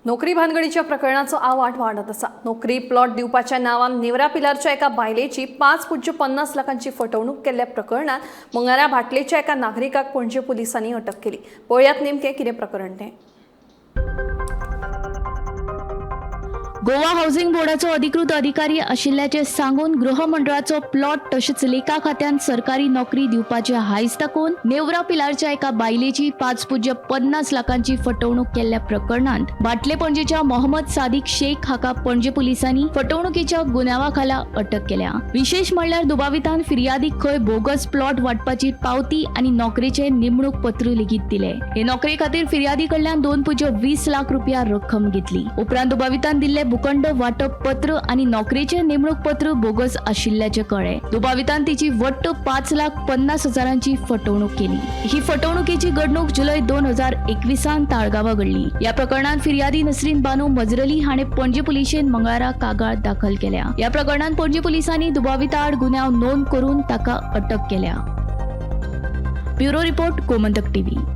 नोकरी भानगडीच्या प्रकरणाचो आवाट वाडत आसा. नोकरी प्लॉट दिवपाच्या नांवान नेवरा पिलारच्या एका बायलेची 5.50 लाखांची फटवणूक केल्ल्या प्रकरणात मंगळारा भाटलेच्या एका नागरिकाक पणजे पुलिसांनी अटक केली. पळयात नेमकें कितें प्रकरण तें. गोवा हाऊसिंग बोर्डाचो अधिकृत अधिकारी आशिल्ल्याचें सांगून गृहमंडळाचो प्लॉट तशेंच लेखा खात्यान सरकारी नोकरी दिवपाचे हायस दाखोवन नेवरा पिलारच्या एका बायलेची 5.50 लाखांची फटवणूक केल्ल्या प्रकरणांत बाटले पणजेच्या मोहम्मद सादिक शेख हाका पणजे पुलिसांनी फटवणुकीच्या गुन्यांवा खाला अटक केल्या. विशेष म्हणल्यार दुबावितान फिर्यादीक खंय बोगस प्लॉट वाटपाची पावती आनी नोकरेचे नेमणूक पत्र लेगीत दिले. हे नोकरे खातीर फिर्यादी कडल्यान 2.20 लाख रुपया रक्कम घेतली. उपरांत दुबावितान दिल्ले भूखंड वाटप पत्र आनी नोकरेचे नेमणूक पत्र बोगस आशिल्ल्याचे कळ्ळे. दुबावितान तिची वट्ट 5,50,000ची फटवणूक केली. ही फटवणुकीची घडणूक जुलय 2021 ताळगांवा घडली. या प्रकरणात फिर्यादी नसरीन बानू मजरली हाणे पणजे पुलिशेन मंगळारा कागाळ दाखल केल्या. या प्रकरणात पणजे पुलिसांनी दुबाविता आड गुन्यांव नोंद करून ताका अटक केल्या. Bureau report, Gomantak TV.